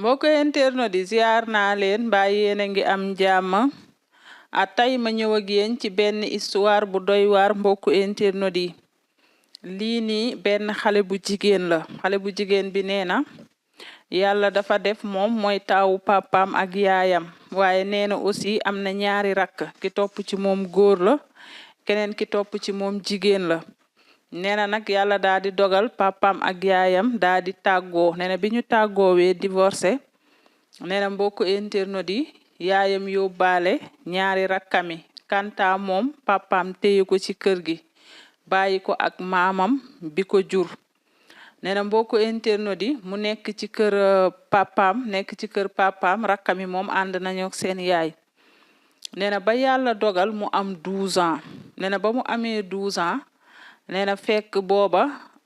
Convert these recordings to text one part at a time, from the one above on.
mbokk internet di ziar naa leen mbaa yéen a ngi am jàmm tey ma ñëw ak yéen ci benn histoire bu doy waar mbokku internet yi lii nii benn xale bu jigéen la xale bu jigéen bi nee na yàlla dafa def moom mooy taawu papaam ak yaayam waaye nee na aussi am na ñaari rakk ki topp ci moom góor la keneen ki topp ci moom jigéen la nee na nag yàlla daa di dogal papaam ak yaayam daa di tàggoo nee na bi ñu tàggoowee divorcé nee na mbokku internet yi yaayam yóbbaale ñaari rakkami kanta moom papaam téye ko ci kër gi bàyyi ko ak maamam bi ko jur nee na mbokku internet yi mu nekk ci kër papaam rakkami moom ànd nañu ak seen yaay nee na ba yàlla dogal mu am 12 ans nee na ba mu amee 12 ans nee na fekk booba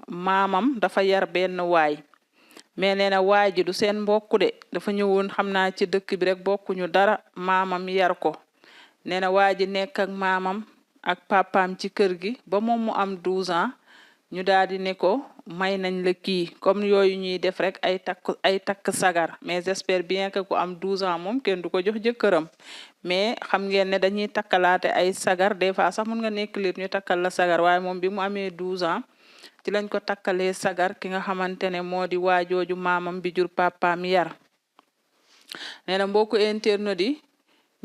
maamam dafa yar benn waay mais nee na waay ji du seen mbokku de dafa ñëwoon xam naa ci dëkk bi rek bokkuñu dara maamam yar ko nee na waay ji nekk ak maamam ak papaam ci kër gi ba moom mu am 12 ans ñu daal di ne ko may nañ la kii comme yooyu ñuy def rek ay takk sagar mais j'espère bien que ku am 12 ans moom kenn du ko jox jëkkëram mais xam ngeen ne dañuy takkalaate ay sagar des fois sax mun nga nekk liir ñu takkal la sagar waaye moom bi mu amee 12 ans ci lañ ko takkalee sagar ki nga xamante ne moo di waajooju maamam bi jur papaam yar nee na mbokku internet yi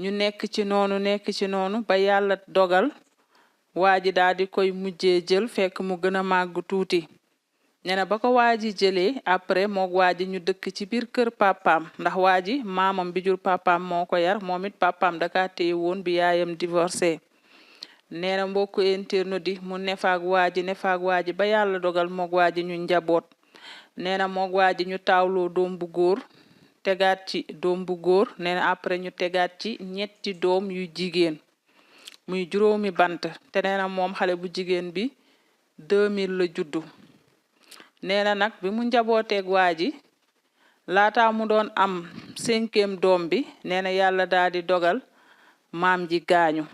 ñu nekk ci noonu ba yàlla dogal waa ji daal di koy mujjee jël fekk mu gën a màgg tuuti nee na ba ko waa ji jëlee après moog waa ji ñu dëkk ci biir kër papaam ndax waa ji maamam bi jur papaam moo ko yar moom it papaam daka téye woon bi yaayam divorcé nee na mbokku internet di mu nefaag waa ji ba yàlla dogal moog waa ji ñu njaboot nee na moog waa ji ñu taawloo doom bu góor tegaat ci doom bu góor nee na après ñu tegaat ci ñetti doom yu jigéen muy juróomi bant te nee na moom xale bu jigéen bi 2000 la juddu nee na nag bi mu njabooteeg waa ji laata mu doon am 5e doom bi nee na yàlla daal di dogal maam ji gaañu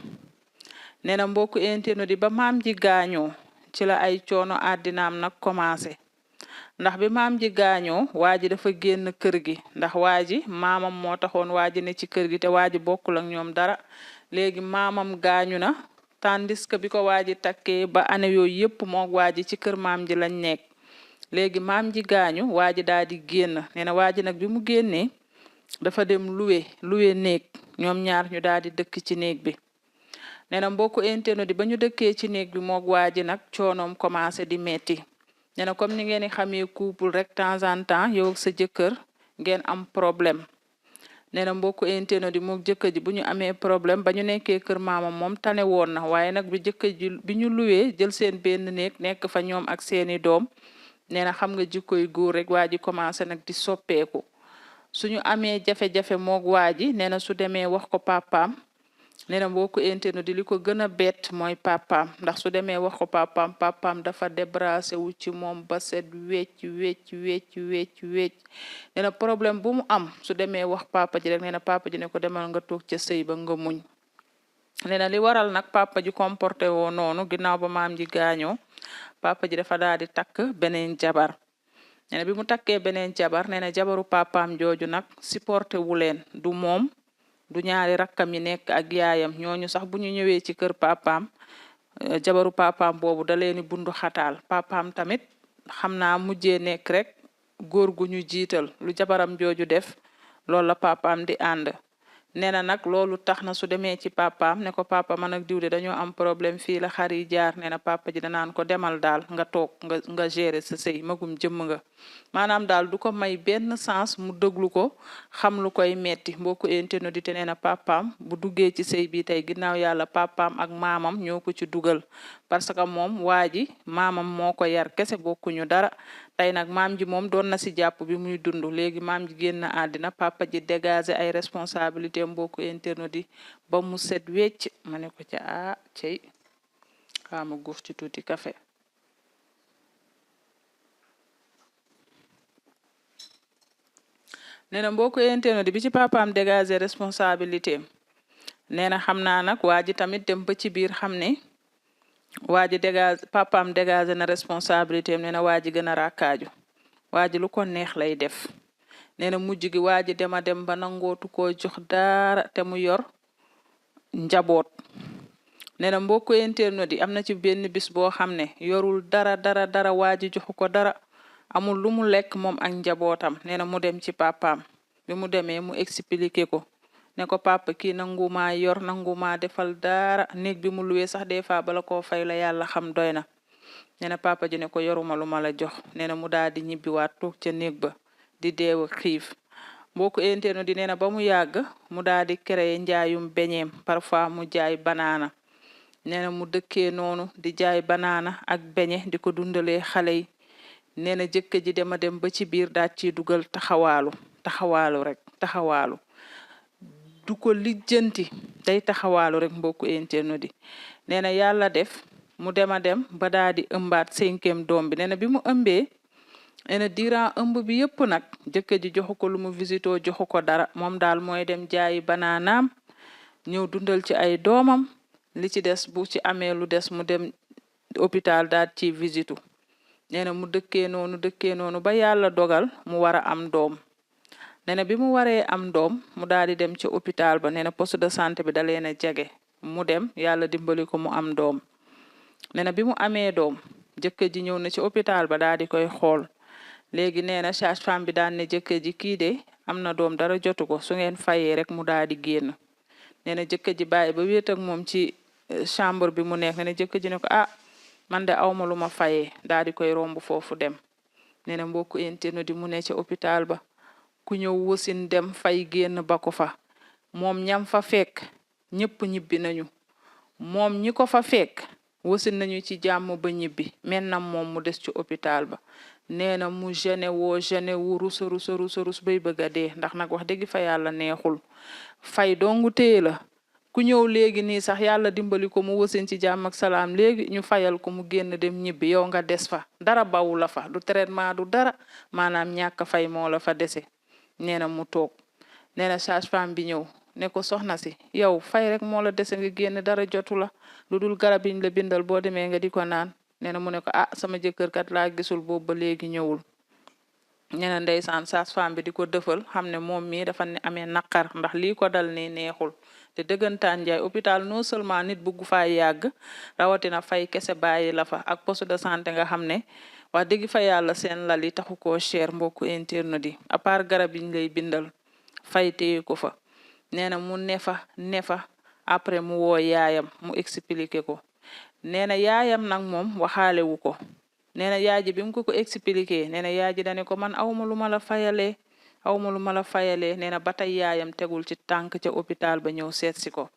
nee na mbokku internet di ba maam ji gaañoo ci la ay coono àddinaam nag commencé ndax bi maam ji gaañoo waa ji dafa génn kër gi ndax waa ji maamam moo taxoon waa ji ne ci kër gi te waa ji bokkul ak ñoom dara léegi maamam gaañu na tandis que bi ko waa ji takkee ba année yooyu yëpp moog waa ji ci kër maam ji lañ nekk léegi maam ji gaañu waa ji daal di génn nee na waa ji nag bi mu génnee dafa dem luwe néeg ñoom ñaar ñu daal di dëkk ci néeg bi nee na mbokku internet di ba ñu dëkkee ci néeg bi moog waa ji nag coonoom commencé di metti nee na comme ni ngeen di xamee couple rek temps en temps yow ak sa jëkkër ngeen am problème nee na mbokku internet di moog jëkkër ji bu ñu amee problème ba ñu nekkee kër maamam moom tane woon na waaye nag bi jëkkër ji bi ñu luwee jël seen benn néeg nekk fa ñoom ak seeni doom nee na xam nga jikkoy góor rek waa ji commencé nag di soppeeku suñu amee jafe-jafe moog waa ji nee na su demee wax ko papaam nee na mbokku internet di li ko gën a bett mooy papaam ndax su demee wax ko papaam dafa débarrassé wu ci moom ba set wecc nee na problème bu mu am su demee wax papa ji rek nee na papa ji ne ko demal nga toog ca sëy ba nga muñ nee na li waral nag papa ji comporté woo noonu ginnaaw ba maam ji gaañoo papa ji dafa daal di takk beneen jabar nee na bi mu takkee beneen jabar nee na jabaru papaam jooju nag supporté wu leen du moom du ñaari rakkam yi nekk ak yaayam ñooñu sax bu ñu ñëwee ci kër papaam jabaru papaam boobu da leen bundu xataal papaam tamit xam naa mujjee nekk rek góor gu ñu jiital lu jabaram jooju def loolu la papaam di ànd nee na nag loolu tax na su demee ci papaam ne ko papa man ak diw de dañoo am problème fii la xar yi jaar nee na papa ji danaan ko demal daal nga toog nga gérer sa sëy magum jëmm nga maanaam daal du ko may benn sens mu déglu ko xam lu koy metti mbokku internet di te nee na papaam bu duggee ci sëy bi tey ginnaaw yàlla papaam ak maamam ñoo ko ci dugal parce que moom waa ji maamam moo ko yar kese bokkuñu dara tey nag maam ji moom doon na si jàpp bi muy dund léegi maam ji génn àddina papa ji dégager ay responsabilité mbokku internet yi ba mu set wecc ma ne ko ca cey xaama guuf ci tuuti café nee na mbokku internet bi ci papaam dégager responsabilité nee na xam naa nag waa ji tamit dem ba ci biir xam ne waa ji papaam dégager na responsabilité nee na waa ji gën a rakkaaju waa ji lu ko neex lay def nee na mujj gi waa ji dema dem ba nangootu koo jox dara te mu yor njaboot nee na mbokku internet yi am na ci benn bis boo xam ne yorul dara waa ji joxu ko dara amul lu mu lekk moom ak njabootam nee na mu dem ci papaam bi mu demee mu expliqué ko ne ko papa kii nanguma yor nanguma defal dara néeg bi mu luwee sax des fois bala koo fay la yàlla xam doy na nee na papa ji ne ko yoruma lu ma la jox nee na mu daal di ñibbiwaat toog ca néeg ba di deew xiif mbokku internet di nee na ba mu yàgg mu daal di créer njaayum beñeem parfois mu jaay banaana nee na mu dëkkee noonu di jaay banaana ak beñe di ko dundalee xale yi nee na jëkkër ji dema dem ba ci biir daal ciy dugal taxawaalu rek du ko lijjanti day taxawaalu rek mbokku internet di nee na yàlla def mu dema dem ba daal di ëmbaat 5e doom bi nee na bi mu ëmbee nee na durant ëmb bi yëpp nag jëkkër ji joxu ko lu mu visito joxu ko dara moom daal mooy dem jaayi banaanaam ñëw dundal ci ay doomam li ci des bu ci amee lu des mu dem hôpital daal ci visitu nee na mu dëkkee noonu ba yàlla dogal mu war a am doom nee na bi mu waree am doom mu daal di dem ci hôpital ba nee na poste de santé bi da leen a jege mu dem yàlla dimbali ko mu am doom nee na bi mu amee doom jëkkër ji ñëw na ci hôpital ba daal di koy xool léegi nee na sage-femme bi daan ne jëkkër ji kii de am na doom dara jotu ko su ngeen fayee rek mu daal di génn nee na jëkkër ji bàyyi ba wéet ak moom ci chambre bi mu nekk nee na jëkkër ji ne ko man de awma lu ma fayee daal di koy romb foofu dem nee na mbokku internet di mu ne ci hôpital ba ku ñëw wasin dem fay génn ba ko fa moom ñam fa fekk ñëpp ñibbi nañu moom ñi ko fa fekk wasin nañu ci jàmm ba ñibbi maintenant moom mu des ci hôpital ba nee na mu gene wu rus bay bëgg a dee ndax nag wax dëgg fa yàlla neexul fay dongu téye la ku ñëw léegi nii sax yàlla dimbali ko mu wasin ci jàmm ak salaam léegi ñu fayal ko mu génn dem ñibbi yow nga des fa dara bawu la fa du traitement du dara maanaam ñàkk fay moo la fa dese nee na mu toog nee na sage-femme bi ñëw ne ko soxna si yow fay rek moo la dese nga génn dara jotu la lu dul garab yiñ la bindal boo demee nga di ko naan nee na mu ne ko sama jëkkër kat laa gisul boobu ba léegi ñëwul nee na ndeysaan sage-femme bi di ko dëfal xam ne moom mii dafa ne amee naqar ndax lii ko dal nii neexul te dëggantaan njaay hôpital non seulement nit bugg faa yàgg rawatina fay kese bàyyi la fa ak poste de santé nga xam ne wax dëgg fa yàlla seen lal yi taxu koo cher mbokku internet yi à part garab yiñ lay bindal fay téye ko fa nee na mu ne fa après mu woo yaayam mu expliqué ko nee na yaayam nag moom waxaale wu ko nee na yaay ji bi mu ko expliqué nee na yaay ji dane ko man awma lu ma la fayalee nee na ba tey yaayam tegul ci tànk ca hôpital ba ñëw seet si ko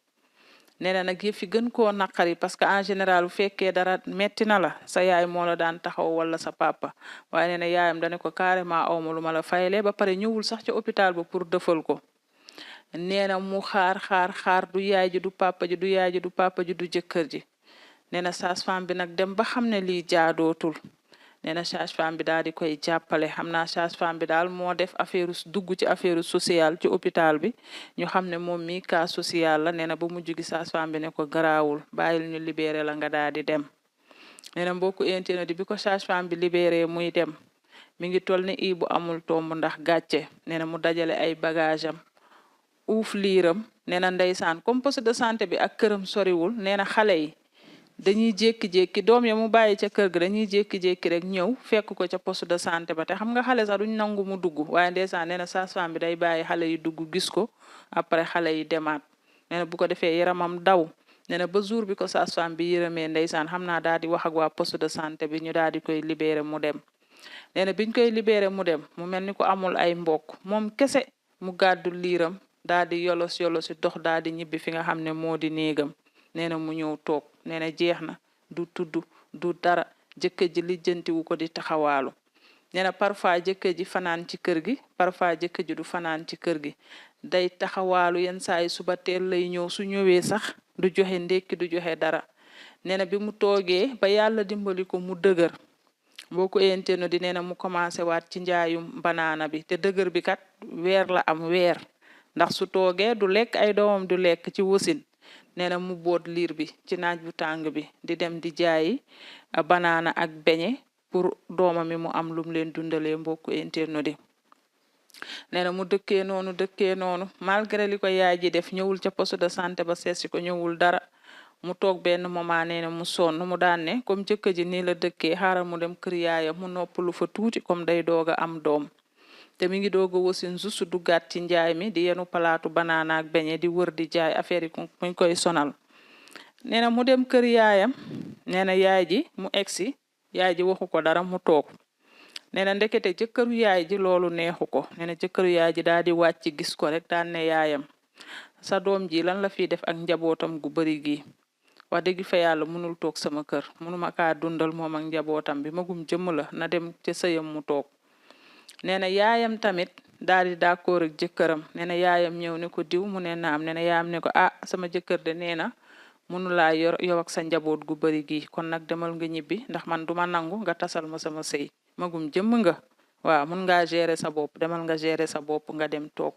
nee na nag yëf yi gën koo naqari parce que en général bu fekkee dara metti na la sa yaay moo la daan taxaw wala sa papa waaye nee na yaayam dane ko carrément awma lu ma la fayalee ba pare ñëwul sax ca hôpital ba pour dëfal ko nee na mu xaar du yaay ji du papa ji du jëkkër ji nee na sage-femme bi nag dem ba xam ne lii jaadootul nee na sage-femme bi daal di koy jàppale xam naa sage-femme bi daal moo def dugg ci affaire sociale ci hôpital bi ñu xam ne moom mi cas social la nee na ba mujj gi sage-femme bi ne ko garaawul bàyyil ñu libéré la nga daal di dem nee na mbokku internet bi ko sage-femme bi libéré muy dem mi ngi toll ni bu amul tomb ndax gàcce nee na mu dajale ay bagage am uuf liiram nee na ndeysaan comme poste de santé bi ak këram soriwul nee na xale yi dañuy jékki-jékki doom ya mu bàyyi ca kër ga dañuy jékki-jékki rek ñëw fekk ko ca poste de santé ba te xam nga xale sax duñ nangu mu dugg waaye ndeysaan nee na sage-femme bi day bàyyi xale yi dugg gis ko après xale yi demaat nee na bu ko defee yaramam daw nee na ba jour bi ko sage-femme bi yërëmee ndeysaan xam naa daal di wax ak waa poste de santé bi ñu daal di koy libéré mu dem nee na biñ koy libéré mu dem mu mel ni ko amul ay mbokk moom kese mu gàddu liiram daal di yolos dox daal di ñibbi fi nga xam ne moo di néegam nee na mu ñëw toog nee na jeex na du tudd du dara jëkkër ji lijjantiwu ko di taxawaalu nee na parfois jëkkër ji fanaan ci kër gi parfois jëkkër ji du fanaan ci kër gi day taxawaalu yenn saa yi suba teel lay ñëw su ñëwee sax du joxe ndékki du joxe dara nee na bi mu toogee ba yàlla dimbali ko mu dëgër boo ko internet di nee na mu commencé waat ci njaayum banaana bi te dëgër bi kat weer la am weer ndax su toogee du lekk ay doomam du lekk ci wasin nee na mu boot liir bi ci naaj bu tàng bi di dem di jaayi banaana ak beñe pour doomam mi mu am lum leen dundalee mbokku internet di nee na mu dëkkee noonu malgré li ko yaay ji def ñëwul ca poste de santé ba seesi ko ñëwul dara mu toog benn moment nee na mu sonn mu daan ne comme jëkkër ji nii la dëkkee xaaral mu dem kër yaayam mu noppalu fa tuuti comme day doog a am doom te mi ngi doog a wasin juste duggaat ci njaay mi di yenu palaatu banaana ak beñe di wër di jaay affaire yi muñ koy sonal nee na mu dem kër yaayam nee na yaay ji mu egsi yaay ji waxu ko dara mu toog nee na ndekete jëkkëru yaay ji loolu neexu ko nee na jëkkëru yaay ji daal di wàcc gis ko rek daan ne yaayam sa doom ji lan la fiy def ak njabootam gu bari gi wax dëgg fa yàlla mënul toog sama kër mënuma kaa dundal moom ak njabootam bi magum jëmm la na dem ca sëyam mu toog nee na yaayam tamit daal di d'accord ak jëkkëram nee na yaayam ñëw ne ko diw mu ne naam nee na yaayam ne ko sama jëkkër de nee na mënulaa yor yow ak sa njaboot gu bari gi kon nag demal nga ñibbi ndax man duma nangu nga tasal ma sama sëy magum jëmm nga waaw mun ngaa gérer sa bopp demal nga gérer sa bopp nga dem toog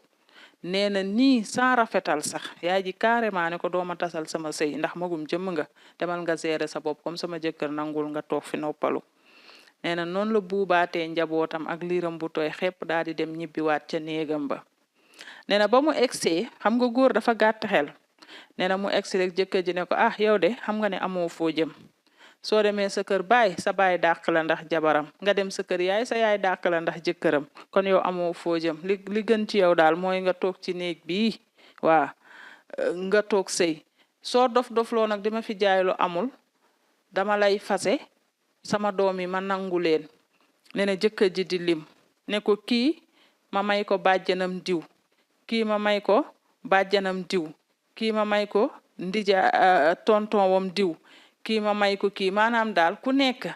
nee na nii sans rafetal sax yaay ji carrément ne ko dooma tasal sama sëy ndax magum jëmm nga demal nga gérer sa bopp comme sama jëkkër nangul nga toog fi noppalu nee na noonu la buubaatee njabootam ak liiram bu tooy xepp daal di dem ñibbiwaat ca néegam ba nee na ba mu egsee xam nga góor dafa gàtt xel nee na mu egsi rek jëkkër ji ne ko yow de xam nga ne amoo foo jëm soo demee sa kër baay sa baay dàq la ndax jabaram nga dem sa kër yaay sa yaay dàq la ndax jëkkëram kon yow amoo foo jëm li gën ci yow daal mooy nga toog ci néeg bii nga toog sëy soo dof-dofloo nag dima fi jaay lu amul dama lay fase sama doom yi ma nangu leen nee na jëkkër ji di lim ne ko kii ma may ko bàjjanam diw kii ma may ko bàjjanam diw kii ma may ko ndija tonton wam diw kii ma may ko kii maanaam daal ku nekk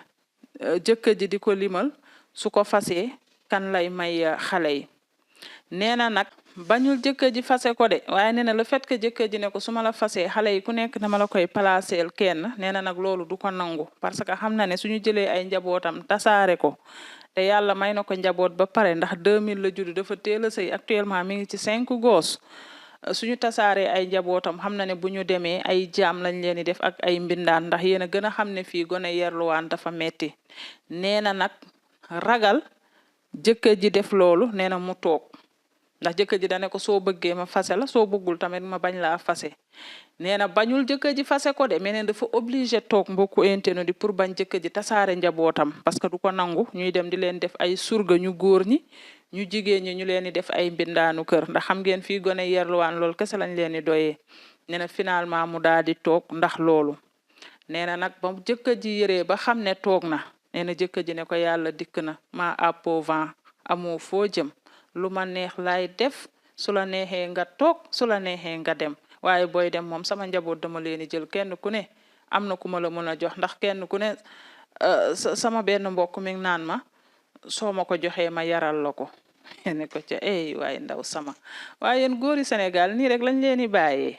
jëkkër ji di ko limal su ko fasee kan lay may xale yi nee na nag bañul jëkkër ji fase ko de waaye nee na le fait que jëkkër ji ne ko su ma la fasee xale yi ku nekk dama la koy placeel kenn nee na nag loolu du ko nangu parce que xam na ne suñu jëlee ay njabootam tasaare ko te yàlla may na ko njaboot ba pare ndax 2000 la judd dafa teel a sëy actuellement mi ngi ci 5 gos suñu tasaaree ay njabootam xam na ne bu ñu demee ay jaam lañ leen di def ak ay mbindaan ndax yéen a gën a xam ne fii gone yerluwaan dafa metti nee na nag ragal jëkkër ji def loolu nee na mu toog ndax jëkkër ji dane ko soo bëggee ma fase la soo bëggul tamit ma bañ laa fase nee na bañul jëkkër ji fase ko de mais nee dafa obligé toog mbokku internet di pour bañ jëkkër ji tasaare njabootam parce que du ko nangu ñuy dem di leen def ay surga ñu góor ñi ñu jigéen ñi ñu leen di def ay mbindaanu kër ndax xam ngeen fii gone yerluwaan loolu kese lañ leen di doyee nee na finalement mu daal di toog ndax loolu nee na nag ba jëkkër ji yëree ba xam ne toog na nee na jëkkër ji ne ko yàlla dikk na ma appauvant amoo foo jëm lu ma neex lay def su la neexee nga toog su la neexee nga dem waaye booy dem moom sama njaboot dama leen di jël kenn ku ne am na ku ma la mën a jox ndax kenn ku ne sama benn mbokk mi naan ma soo ma ko joxee ma yaral la ko ne ko ca waaye ndaw sama waaye yéen góori Sénégal nii rek lañ leen di bàyyee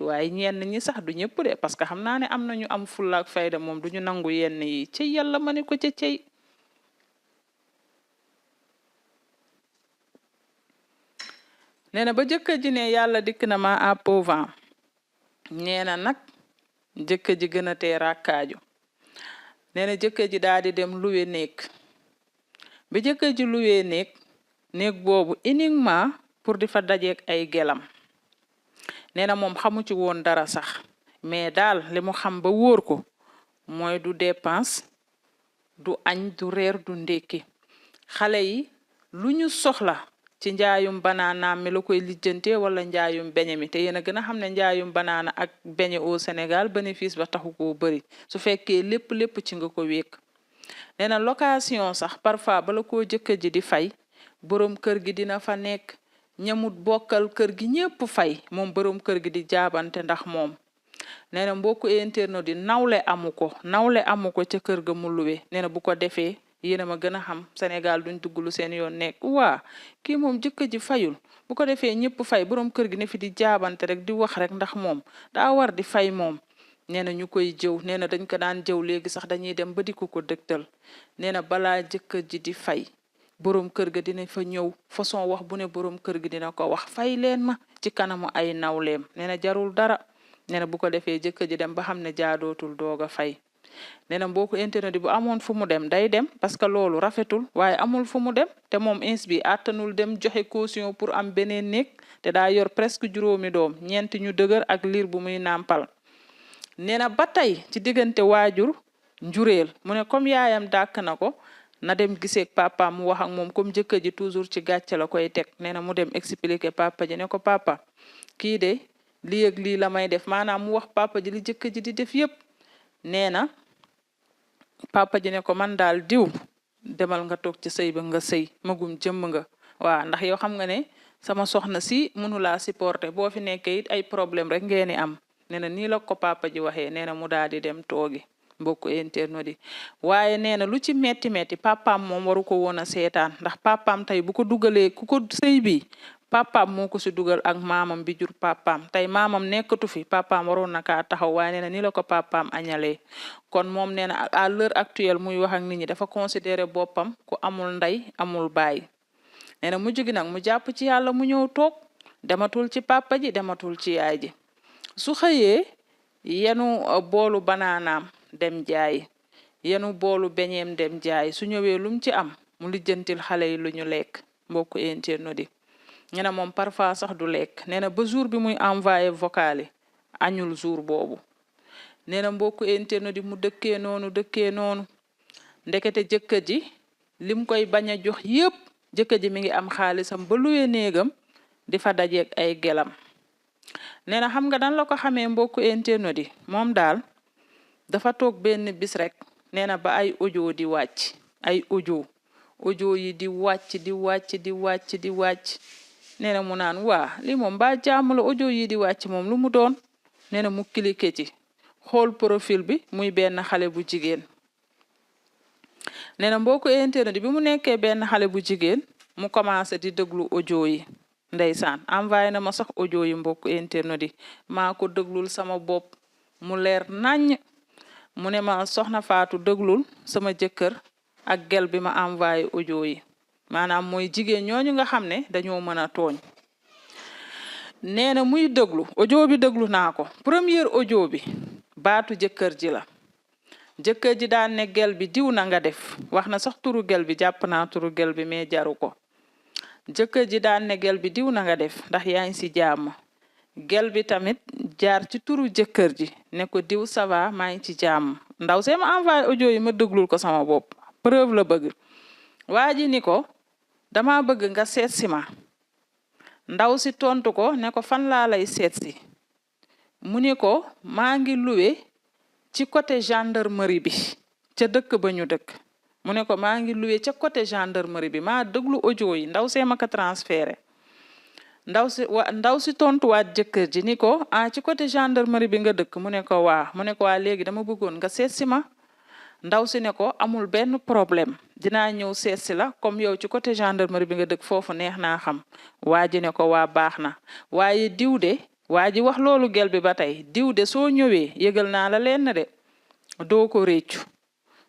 waaye ñenn ñi sax du ñëpp de parce que xam naa ne am na ñu am fulla ak fayda moom du ñu nangu yenn yi ci yàlla ma ne ko ca cey nee na ba jëkkër ji ne yàlla dikk na ma appauvant nee na nag jëkkër ji gën a tee rakkaaju nee na jëkkër ji daal di dem luwe néeg bi jëkkër ji luwee néeg boobu uniquement pour di fa dajeek ay gelam nee na moom xamu ci woon dara sax mais daal li mu xam ba wóor ko mooy du dépense du añ du reer du ndékki xale yi lu ñu soxla ci njaayum banaana mi la koy lijjante wala njaayum beñe mi te yéen a gën a xam ne njaayum banaana ak beñe au Sénégal bénéfice ba taxu koo bëri su fekkee lépp ci nga ko wékk nee na location sax parfois bala koo jëkkër ji di fay borom kër gi dina fa nekk ñamut bokkal kër gi ñépp fay moom borom kër gi di jaabante ndax moom nee na mbokku internet di nawle amu ko ca kër ga mu luwe nee na bu ko defee yéena ma gën a xam Sénégal duñ duggulu seen yoon nekk kii moom jëkkër ji fayul bu ko defee ñëpp fay borom kër gi ne fi di jaabante rek di wax rek ndax moom daa war di fay moom nee na ñu koy jëw nee na dañ ko daan jëw léegi sax dañuy dem ba di ko dëgtal nee na balaa jëkkër ji di fay borom kër ga dina fa ñëw façon wax bu ne borom kër gi dina ko wax fay leen ma ci kanamu ay nawleem nee na jarul dara nee na bu ko defee jëkkër ji dem ba xam ne jaadootul doog a fay nee na mbokku internet bu amoon fu mu dem day dem parce que loolu rafetul waaye amul fu mu dem te moom ins bi àttanul dem joxe caution pour am beneen néeg te daa yor presque juróomi doom ñeenti ñu dëgër ak liir bu muy nàmpal nee na ba tey ci diggante waajur njureel mu ne comme yaayam dàkk na ko na dem giseeg papa mu wax ak moom comme jëkkër ji toujours ci gàcce la koy teg nee na mu dem expliquer papa ji ne ko papa kii de lii ak lii la may def maanaam mu wax papa ji li jëkkër ji di def yépp nee na papa ji ne ko man daal diw demal nga toog ci sëy ba nga sëy magum jëmm nga waa ndax yow xam nga ne sama soxna si mënulaa supporter boo fi nekkee it ay problème rek ngeen di am nee na nii la ko papa ji waxee nee na mu daal di dem toogi mbokku internet yi waaye nee na lu ci metti metti papaam moom waru ko woon a seetaan ndax papaam tey bu ko dugalee ku ko sëy bi papaam moo ko si dugal ak maamam bi jur papaam tey maamam nekkatu fi papaam waroon na kaa taxaw waaye nee na ni la ko papaam añalee kon moom nee na à l'heure actuelle muy wax ak nit ñi dafa considérer boppam ku amul ndey amul baay nee na mujj gi nag mu jàpp ci yàlla mu ñëw toog dematul ci papa ji dematul ci yaay ji su xëyee yenu boolu banaanaam dem jaay yenu boolu beñeem dem jaay su ñëwee lum ci am mu lijjantil xale yi lu ñu lekk mbokku internet yi nee na moom parfois sax du lekk nee na ba jour bi muy envoyé vocal yi añul jour boobu nee na mbokku internet yi mu dëkkee noonu ndekete jëkkër ji lim koy bañ a jox yépp jëkkër ji mi ngi am xaalisam ba luwee néegam di fa dajeeg ay gelam nee na xam nga dan la ko xamee mbokku internet yi moom daal dafa toog benn bis rek nee na ba ay audio di wàcc ay audio yi di wàcc nee na mu naan waa li moom ba jàmm la audio yi di wàcc moom lu mu doon nee na mu cliqué ci xool profil bi muy benn xale bu jigéen nee na mbokku internet bi mu nekkee benn xale bu jigéen mu commencé di déglu audio yi ndeysaan envoyé na ma sax audio yi mbokku internet yi maa ko déglul sama bopp mu leer naññ mu ne ma soxna Faatu déglul sama jëkkër ak gel bi ma envoyé audio yi maanaam mooy jigéen ñooñu nga xam ne dañoo mën a tooñ nee na muy déglu audio bi déglu naa ko première audio bi baatu jëkkër ji la jëkkër ji daan ne gel bi diw na nga def wax na sax turu gel bi jàpp naa turu gel bi mais jaru ko jëkkër ji daan ne gel bi diw na nga def ndax yaa ngi si jàmm gel bi tamit jaar ci turu jëkkër ji ne ko diw ça va maa ngi ci jàmm ndaw see ma envoyé audio yi ma déglul ko sama bopp preuve la bëgg waa ji ni ko dama bëgg nga seet si ma ndaw si tontu ko ne ko fan laa lay seet si mu ni ko maa ngi luwe ci côté gendarmerie bi ca dëkk ba ñu dëkk mu ne ko maa ngi luwe ca côté gendarmerie bi maa déglu audio yi ndaw see ma ko transféré ndaw si tontuwaat jëkkër ji ni ko ci côté gendarmerie bi nga dëkk mu ne ko waa léegi dama bëggoon nga seet si ma ndaw si ne ko amul benn problème dinaa ñëw seet si la comme yow ci côté gendarmerie bi nga dëkk foofu neex naa xam waa ji ne ko waa baax na waaye diw de waa ji wax loolu gel bi ba tey diw de soo ñëwee yëgal naa la leen de doo ko réccu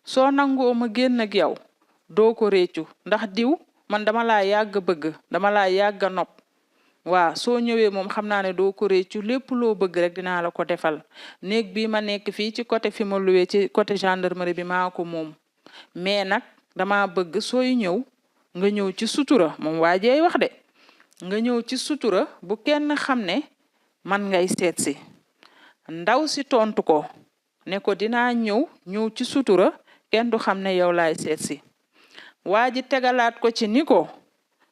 soo nangoo ma génn ak yow doo ko réccu ndax diw man dama laa yàgg bëgg dama laa yàgg nopp waa soo ñëwee moom xam naa ne doo ko réccu lépp loo bëgg rek dinaa la ko defal néeg bi ma nekk fii ci côté fi ma luwee ci côté gendarmerie bi maa ko moom mais nag dama bëgg sooy ñëw nga ñëw ci sutura moom waajeey wax de nga ñëw ci sutura bu kenn xam ne man ngay seet si ndaw si tontu ko ne ko dinaa ñëw ci sutura kenn du xam ne yow laay seet si waa ji tegalaat ko ci ni ko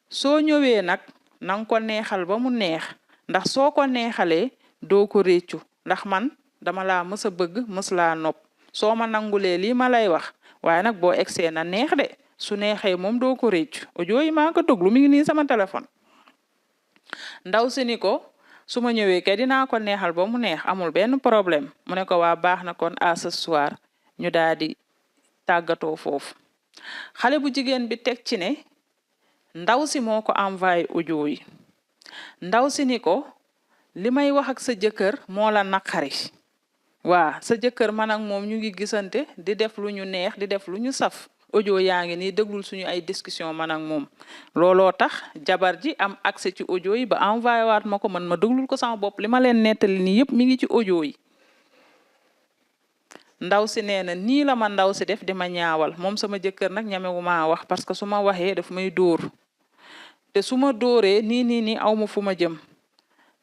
soo ñëwee nag nang ko neexal ba mu neex ndax soo ko neexalee doo ko réccu ndax man dama laa mës a bëgg mës laa nopp soo ma nangulee lii ma lay wax waaye nag boo egsee na neex de su neexee moom doo ko réccu audio yi maa ko déglu mi ngi nii sama téléphone ndaw si ni ko su ma ñëwee kay dinaa ko neexal ba mu neex amul benn problème mu ne ko waa baax na kon à ce soir ñu daal di tàggatoo foofu xale bu jigéen bi teg ci ne ndaw si moo ko envoyé audio yi ndaw si ni ko li may wax ak sa jëkkër moo la naqari waa sa jëkkër man ak moom ñu ngi gisante di def lu ñu neex di def lu ñu saf audio yaa ngi nii déglul suñu ay discussion man ak moom looloo tax jabar ji am accès ci audio yi ba envoyé waat ma ko man ma déglul ko sama bopp li ma leen nettali nii yëpp mi ngi ci audio yi ndaw si nee na nii la ma ndaw si def di ma ñaawal moom sama jëkkër nag ñamewu maa wax parce que su ma waxee daf may dóor te su ma dóoree nii aw ma fu ma jëm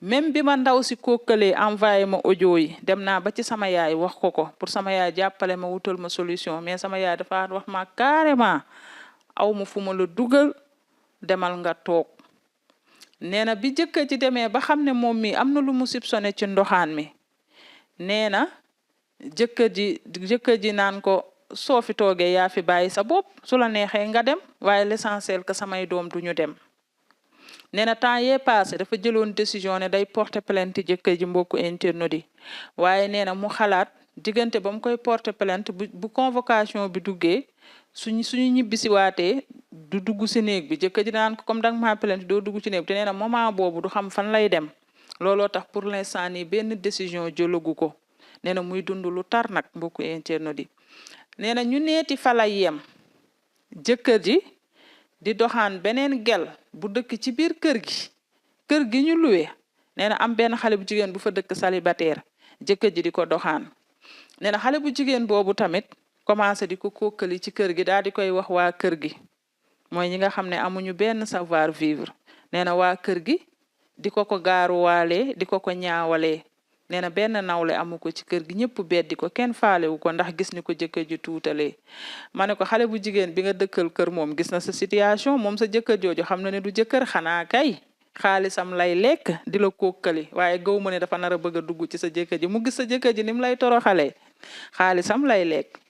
même bi ma ndaw si kookalee envoyé ma audio yi dem naa ba ci sama yaay wax ko pour sama yaay jàppale ma wutal ma solution mais sama yaay dafa wax ma carrément aw ma fu ma la dugal demal nga toog nee na bi jëkkër ji demee ba xam ne moom mi am na lu mu soupçonné ci ndoxaan mi nee na jëkkër ji naan ko soo fi toogee yaa fi bàyyi sa bopp su la neexee nga dem waaye l'essentiel que samay doom duñu dem nee na temps yee passé dafa jëloon décision ne day porter plainte jëkkër ji mbokku internautes yi waaye nee na mu xalaat diggante ba mu koy porter plainte bu convocation bi duggee suñu ñibbisi waatee du dugg si néeg bi jëkkër ji naan ko comme danga maa plainte doo dugg ci néeg bi te nee na moment boobu du xam fan lay dem looloo tax pour l'instant nii benn décision jëlagu ko nee na muy dund lu tar nag mbokku internautes yi nee na ñu neeti fa la yem jëkkër ji di doxaan beneen gel bu dëkk ci biir kër gi ñu luwe nee na am benn xale bu jigéen bu fa dëkk célibataire jëkkër ji di ko doxaan nee na xale bu jigéen boobu tamit commencé di ko kokkali ci kër gi daal di koy wax waa kër gi mooy ñi nga xam ne amuñu benn savoir vivre nee na waa kër gi di ko gaaruwaalee di ko ñaawalee nee na benn nawle amu ko ci kër gi ñëpp beddi ko kenn faalewu ko ndax gis ni ko jëkkër ji tuutalee ma ne ko xale bu jigéen bi nga dëkkal kër moom gis na sa situation moom sa jëkkër jooju xam na ne du jëkkër xanaa kay xaalisam lay lekk di la kokkali waaye gaw ma ne dafa nar a bëgg a dugg ci sa jëkkër ji mu gis sa jëkkër ji ni mu lay toroxalee xaalisam lay lekk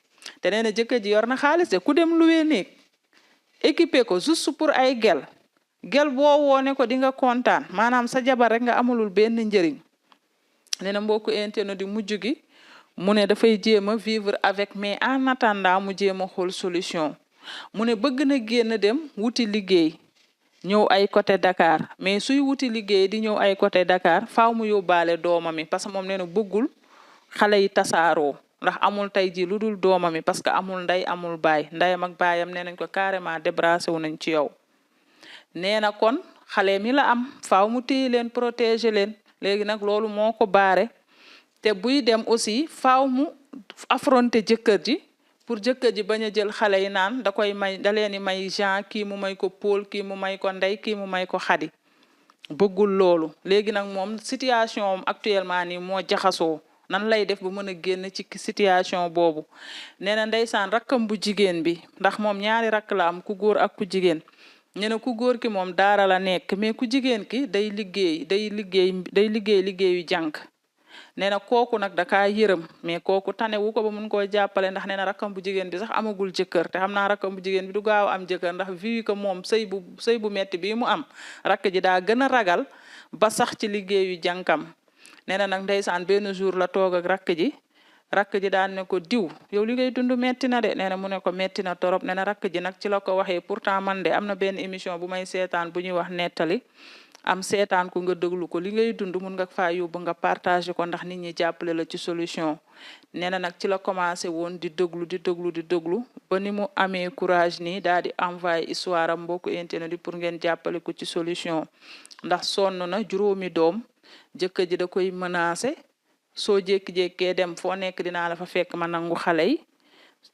te nee na jëkkër ji yor na xaalis de ku dem luwee néeg équipé ko juste pour ay gel boo woone ko di nga kontaan maanaam sa jabar rek nga amulul benn njëriñ nee na mbokku internet di mujj gi mu ne dafay jéem a vivre avec mais en attendant mu jéem a xool solution mu ne bëgg na génn dem wuti liggéey ñëw ay côté Dakar mais suy wuti liggéey di ñëw ay côté Dakar faaw mu yóbbaale doomam yi parce que moom nee na bëggul xale yi tasaaroo ndax amul tey ji lu dul doomam yi parce que amul ndey amul baay ndeyam ak baayam nee nañ ko carrément débrassé wu nañ ci yow nee na kon xale mi la am faaw mu téye leen protéger leen léegi nag loolu moo ko baare te buy dem aussi faaw mu affronter jëkkër ji pour jëkkër ji bañ a jël xale yi naan da koy may da leen di may Jean kii mu may ko Paul kii mu may ko Ndey kii mu may ko Xadi bëggul loolu léegi nag moom situation am actuellement nii moo jaxasoo nan lay def ba mën a génn ci situation boobu nee na ndeysaan rakkam bu jigéen bi ndax moom ñaari rakk la am ku góor ak ku jigéen nee na ku góor ki moom daara la nekk mais ku jigéen ki day liggéey liggéeyu jànk nee na kooku nag dakaa yërëm mais kooku tanewu ko ba mun koo jàppale ndax nee na rakkam bu jigéen bi sax amagul jëkkër te xam naa rakkam bu jigéen bi du gaaw am jëkkër ndax vu que moom sëy bu metti bi mu am rakk ji daa gën a ragal ba sax ci liggéeyu jànkam nee na nag ndeysaan benn jour la toog ak rakk ji daan ne ko diw yow li ngay dund metti na de nee na mu ne ko metti na torop nee na rakk ji nag ci la ko waxee pourtant man de am na benn émission bu may seetaan bu ñuy wax nettali am seetaan ko nga déglu ko li ngay dund mun nga faa yóbbu nga partager ko ndax nit ñi jàppale la ci solution nee na nag ci la commencé woon di déglu ba ni mu amee courage nii daal di envoyé histoire am mbokku internet pour ngeen jàppale ko ci solution ndax sonn na juróomi doom jëkkër ji da koy menacé soo jékki-jékkee dem foo nekk dinaa la fa fekk ma nangu xale yi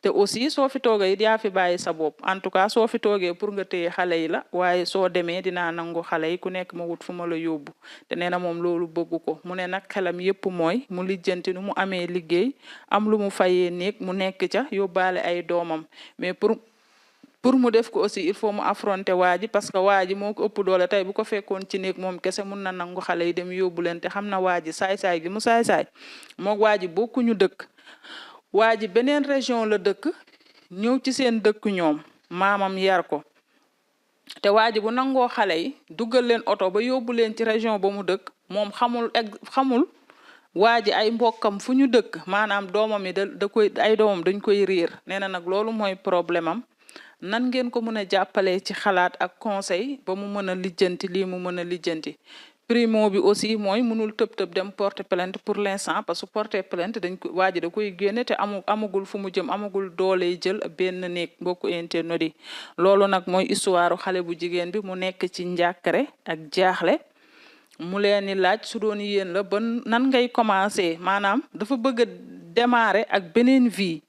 te aussi soo fi toogee it yaa fi bàyyi sa bopp en tout cas soo fi toogee pour nga téye xale yi la waaye soo demee dinaa nangu xale yi ku nekk ma wut fu ma la yóbbu te nee na moom loolu bëgg ko mu ne nag xelam yépp mooy mu lijjanti nu mu amee liggéey am lu mu fayee néeg mu nekk ca yóbbaale ay doomam mais pour mu def ko aussi il faut mu affronter waa ji parce que waa ji moo ko ëpp doole tey bu ko fekkoon ci néeg moom kese mun na nangu xale yi dem yóbbu leen te xam na waa ji saay-saay gi mu saay-saay moog waa ji bokkuñu dëkk waa ji beneen région la dëkk ñëw ci seen dëkk ñoom maamam yar ko te waa ji bu nangoo xale yi duggal leen oto ba yóbbu leen ci région ba mu dëkk moom xamul waa ji ay mbokkam fu ñu dëkk maanaam doomam yi ay doomam dañ koy réer nee na nag loolu mooy problème am nan ngeen ko mën a jàppalee ci xalaat ak conseil ba mu mën a lijjanti lii mu mën a lijjanti primo bi aussi mooy mënul tëb dem porter plainte pour l'instant parce que porter plainte waa ji da koy génne te amagul fu mu jëm amagul doole jël benn néeg mbokku internet yi loolu nag mooy histoire xale bu jigéen bi mu nekk ci njàkkare ak jaaxle mu leen di laaj su doon yéen la ba nan ngay commencer maanaam dafa bëgg a démarrer ak beneen vie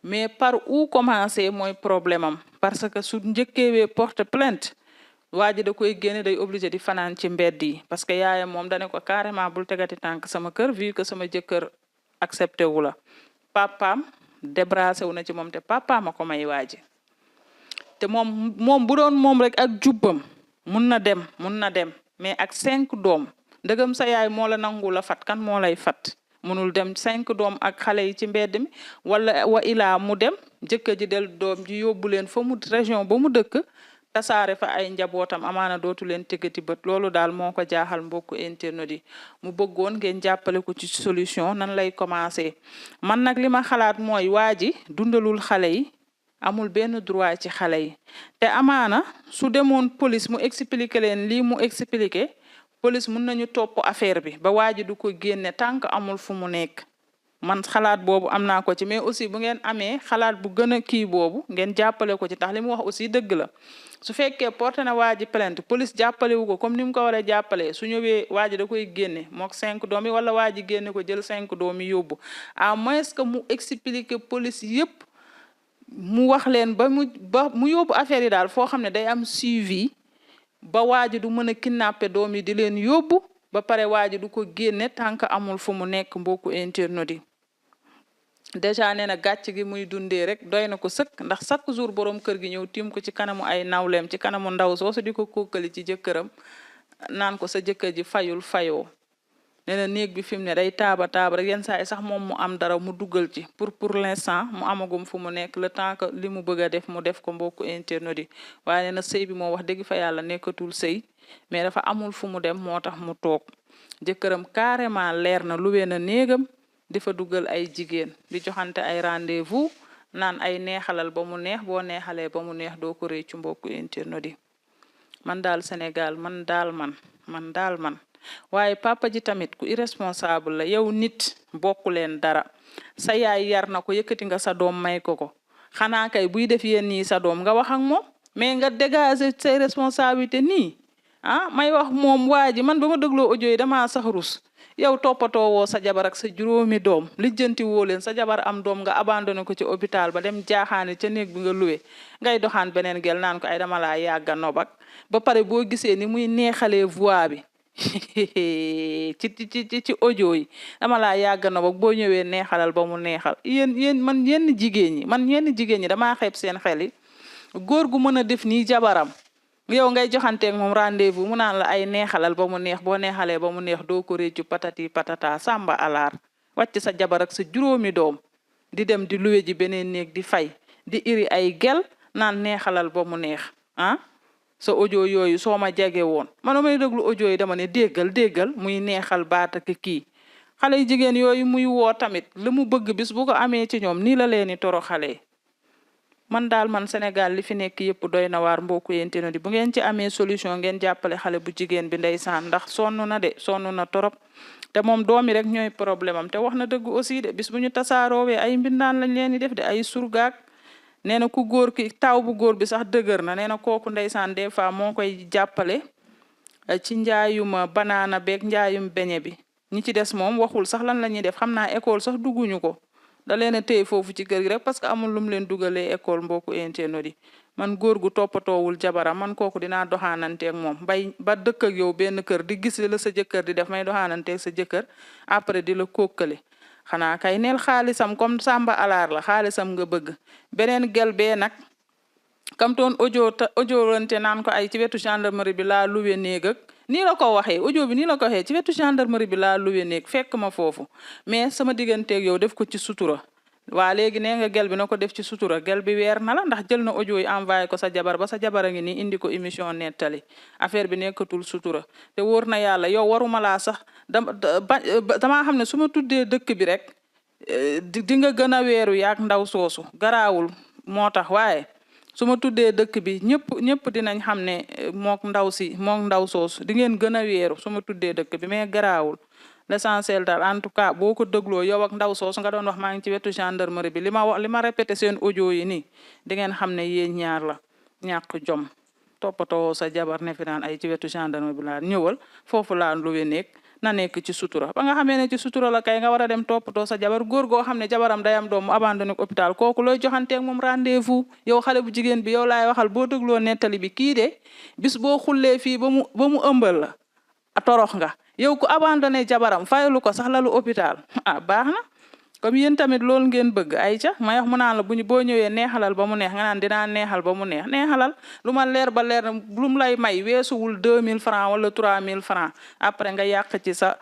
mais par où commencer mooy problème am parce que su njëkkeewee porte plainte waa ji da koy génne day obligé di fanaan ci mbedd yi parce que yaayam moom dane ko carrément bul tegati tànk sama kër vu que sama jëkkër accepté wu la papaam débrassé wu na ci moom te papaam a ko may waa ji te moom bu doon moom rek ak jubbam mun na dem mais ak 5 doom ndëgam sa yaay moo la nangu la fat kan moo lay fat munul dem 5 doom ak xale yi ci mbedd mi wala wa ilaa mu dem jëkkër ji del doom ji yóbbu leen fa mu région ba mu dëkk tasaare fa ay njabootam amaana dootu leen tegati bët loolu daal moo ko jaaxal mbokku internet yi mu bëggoon ngeen jàppale ko ci solution nan lay commencer man nag li ma xalaat mooy waa ji dundalul xale yi amul benn droit ci xale yi te amaana su demoon police mu expliquer leen lii mu expliquer police mun nañu topp affaire bi ba waa ji du ko génne tant que amul fu mu nekk man xalaat boobu am naa ko ci mais aussi bu ngeen amee xalaat bu gën a kii boobu ngeen jàppale ko ci tax li mu wax aussi dëgg la su fekkee porté na waa ji plainte police jàppale wu ko comme ni mu ko war a jàppalee su ñëwee waa ji da koy génne mook 5 doom yi wala waa ji génne ko jël 5 doom yi yóbbu à moins que mu expliquer police yépp mu wax leen ba mu yóbbu affaire yi daal foo xam ne day am suivi ba waa ji du mën a kidnapper doom yi di leen yóbbu ba pare waa ji du ko génne tant que amul fu mu nekk mbokku internet yi déjà nee na gàcc gi muy dundee rek doy na ko sëkk ndax chaque jour borom kër gi ñëw tiim ko ci kanamu ay nawleem ci kanamu ndaw soosu di ko kókkali ci jëkkëram naan ko sa jëkkër ji fayoo nee na néeg bi fi mu ne day taaba rek yenn saa yi sax moom mu am dara mu dugal ci pour l'instant mu amagum fu mu nekk le temps que li mu bëgg a def mu def ko mbokku internet yi waaye nee na sëy bi moo wax dëgg fa yàlla nekkatul sëy mais dafa amul fu mu dem moo tax mu toog jëkkëram carrément leer na luwee na néegam dafa dugal ay jigéen di joxante ay rendez-vous naan ay neexalal ba mu neex boo neexalee ba mu neex doo ko réccu mbokku internet yi man daal Sénégal man daal man waaye papa ji tamit ku irresponsable la yow nit bokku leen dara sa yaay yar na ko yëkkati nga sa doom may ko xanaa kay buy def yéen nii sa doom nga wax ak moom mais nga dégager say responsabilité nii may wax moom waa ji man ba ma dégloo audio yi damaa sax rus yow toppatoo woo sa jabar ak sa juróomi doom lijjanti woo leen sa jabar am doom nga abandonné ko ci hôpital ba dem jaaxaane ca néeg bi nga luwe ngay doxaan beneen gel naan ko ay dama laa yàgga nobak ba pare boo gisee ni muy neexalee voix bi ci audio yi dama laa yàgga nobak boo ñëwee neexalal ba mu neexal yéen man yenn jigéen ñi damaa xeeb seen xel yi góor gu mën a def nii jabaram yow ngay joxanteeg moom rendez-vous mu naan la ay neexalal ba mu neex boo neexalee ba mu neex doo ko réccu patati patata samba alaar wàcc sa jabar ak sa juróomi doom di dem di luwe ji beneen néeg di fay di iri ay gel naan neexalal ba mu neex sa audio yooyu soo ma jege woon man may déglu audio yi dama ne déggal muy neexal baat ak kii xale yu jigéen yooyu muy woo tamit li mu bëgg bis bu ko amee ci ñoom nii la leeni toro xale man daal man Sénégal li fi nekk yëpp doy na waar mbokku internet yi bu ngeen ci amee solution ngeen jàppale xale bu jigéen bi ndeysaan ndax sonn na torop te moom doomi rek ñooy problème am te wax na dëgg aussi de bis bu ñu tasaaroowee ay mbindaan lañ leen di def de ay surgaak nee na ku góor ki taw bu góor bi sax dëgër na nee na kooku ndeysaan des fois moo koy jàppale ci njaayum banaana beeg njaayum beñe bi ñi ci des moom waxul sax lan la ñuy def xam naa école sax dugguñu ko da leen a téye foofu ci kër gi rek parce que amul lu mu leen dugalee école mbokku internet yi man góor gu toppatoowul jabaram man kooku dinaa doxaananteeg moom ba dëkk ak yow benn kër di gis la sa jëkkër di def may doxaananteeg sa jëkkër après di la kókkale xanaa kay neel xaalisam comme samba alaar la xaalisam nga bëgg beneen gel bee nag kam toon audio lante naan ko ay ci wetu gendarmerie bi laa luwe néeg ak nii la ko waxee audio bi nii la ko waxee ci wetu gendarmerie bi laa luwe néeg fekk ma foofu mais sama digganteeg yow def ko ci sutura waa léegi nee nga gel bi na ko def ci sutura gel bi weer na la ndax jël na audio yi envoyé ko sa jabar ba sa jabar a ngi nii indi ko émission nettali affaire bi nekkatul sutura te wóor na yàlla yow waruma laa sax damaa xam ne su ma tuddee dëkk bi rek di nga gën a weeru yaak ndaw soosu garaawul moo tax waaye su ma tuddee dëkk bi ñëpp dinañ xam ne mook ndaw soosu di ngeen gën a weeru su ma tuddee dëkk bi mais garaawul l'essentiel daal en tout cas boo ko dégloo yow ak ndaw soosu nga doon wax maa ngi ci wetu gendarmerie bi li ma répété seen audio yi nii di ngeen xam ne yéen ñaar la ñàkk jom toppatoo sa jabar ne fi naan ay ci wetu gendarmerie bi laa ñëwal foofu laa luwe nekk na nekk ci sutura ba nga xamee ne ci sutura la kay nga war a dem toppatoo sa jabar góor goo xam ne jabaram day am doom mu abandonné ko hôpital kooku looy joxanteeg moom rendez-vous yow xale bu jigéen bi yow laay waxal boo dégloo nettali bi kii de bis boo xullee fii ba mu ëmbal la torox nga yow ku abandonné jabaram fayalu ko sax lalu hôpital baax na comme yéen tamit loolu ngeen bëgg ay ca may wax mu naan la boo ñëwee neexalal ba mu neex nga naan dinaa neexal ba mu neex neexalal lu ma leer ba leer lu mu lay may weesuwul 2000 francs wala 3000 francs après nga yàq ci sa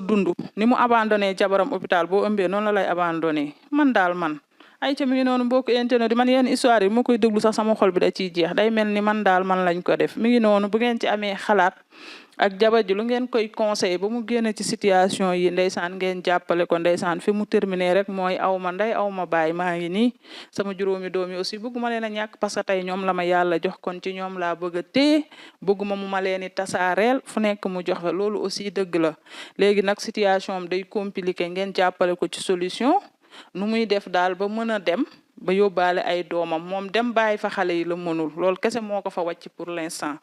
dund ni mu abandonné jabaram hôpital boo ëmbee noonu la lay abandonné man daal man ay ca mi ngi noonu mbokk internet man yenn histoire yi ma koy déglu sax sama xol bi da ciy jeex day mel ni man daal man lañ ko def mi ngi noonu bu ngeen ci amee xalaat ak jabar ji lu ngeen koy conseillé ba mu génn ci situation yi ndeysaan ngeen jàppale ko ndeysaan fi mu terminé rek mooy aw ma ndey aw ma baay maa ngi nii sama juróomi doom yi aussi bëgguma leen a ñàkk parce que tey ñoom la ma yàlla jox kon ci ñoom laa bëgg a téye bëgguma mu ma leen i tasaareel fu nekk mu jox fa loolu aussi dëgg la léegi nag situation am day compliqué ngeen jàppale ko ci solution nu muy def daal ba mën a dem ba yóbbaale ay doomam moom dem bàyyi fa xale yi la mënul loolu kese moo ko fa wàcc pour l'instant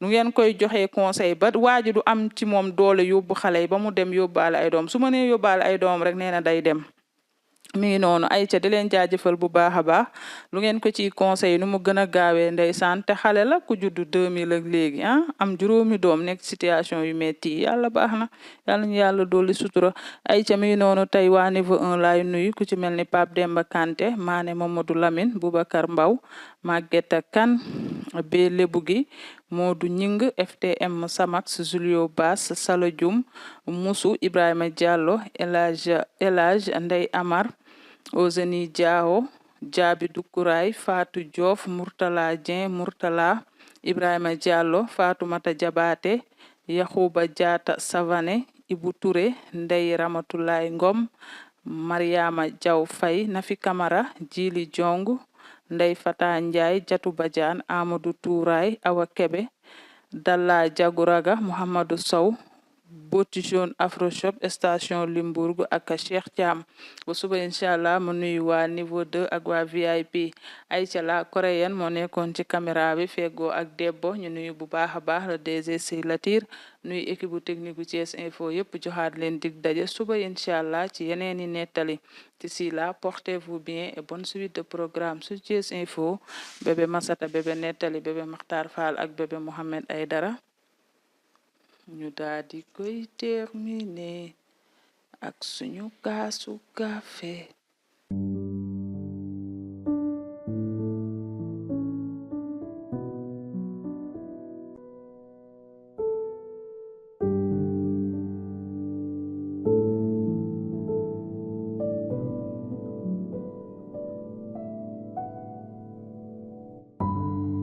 nu ngeen koy joxee conseil ba waaji du am ci moom doole yóbbu xale yi ba mu dem yóbbaale ay doom su ma nee yóbbaale ay doom rek nee na day dem mi ngi noonu ay ca di leen jaajëfal bu baax a baax lu ngeen ko ci conseil nu mu gën a gaawee ndeysaan te xale la ku juddu 2000 ak léegi am juróomi doom nekk situation yu metti yi yàlla baax na yàlla ñu yàlla dolli sutura ay ca mi ngi noonu tey waa niveau 1 laay nuyu ku ci mel ni Pape Demba Kanté Mané Mamadou Lamine Boubacar Mbaw Maguetta Kane be lebu gi Modou Ñing FTM Samax Julio Bass Sala Dioum Moussou Ibrahima Diallo Elage Ndey Amar Ozeni Diao Jabi Dukuraay Fatou Diouf Murtala Dieng Murtala Ibrahima Diallo Fatoumata Diabaté Yakhouba Diata Savané Ibou Touré Ndey Ramatulaay Ngom Mariama Diaw Faye Nafi Camara Jili Jong Ndey Fata Ndiaye Jatu Badiane Amadou Touraay Awa Kebe Dalla Jaguraga Mouhamadou Sow Boti Jaune Afroshop station Limbourg ak Cheikh Thiam bu suba inchallah mu nuyu waa niveau 2 ak waa VIP Aïcha la coréenne moo nekkoon ci caméra bi feggoo ak Debbo ñu nuyu bu baax a baax le DG Sey Latir nuyu équipe bu technique bu Thiès Info yëpp joxaat leen dig daje suba inchallah ci yeneeni nettali d'ici là portez-vous bien et bonne suite de programme sur Thiès Info bébé Massata bébé nettali bébé Makhtar Fall ak bébé Mohamed Aydara ñu daal di koy terminer ak suñu kaasu café